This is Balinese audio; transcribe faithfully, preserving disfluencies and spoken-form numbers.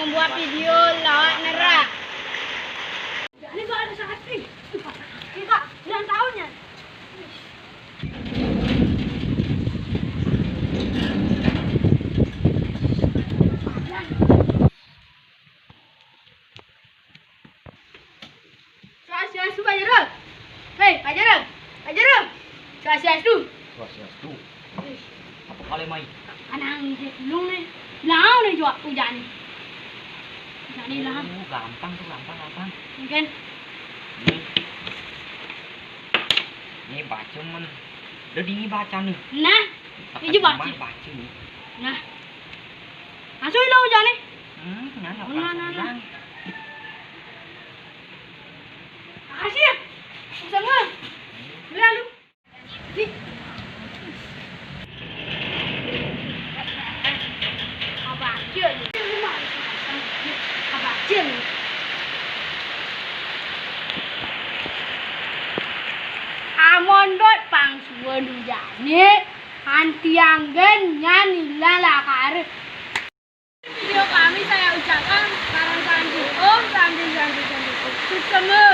Buat video lawak nerak. Jadi kok ada sakit? Kita ulang tahunnya. Swastiastu, Pak Jero. Hei, Pak Jero. Pak Jero. Swastiastu. Swastiastu. Apa kali mai? Anang ije tulung nih. Lau nih jawab ujan nih. Ujan nih lah. Oh, gampang tuh, gampang, gampang. Mungkin. Ini. Ini baca men. Udah dini baca nih. Nah, ini baca. Baca nih. Nah. Langsung lo ujan nih. Hmm, nah, nah, nah, nah. Makasih ya. Sama. Lalu. Amon dot pangsuwun ujané, antianggen nyan ilang lakare. Video kami saya ucapkan, Parang Sandi Om, Sandi, Sandi, Sandi Om. Suksema.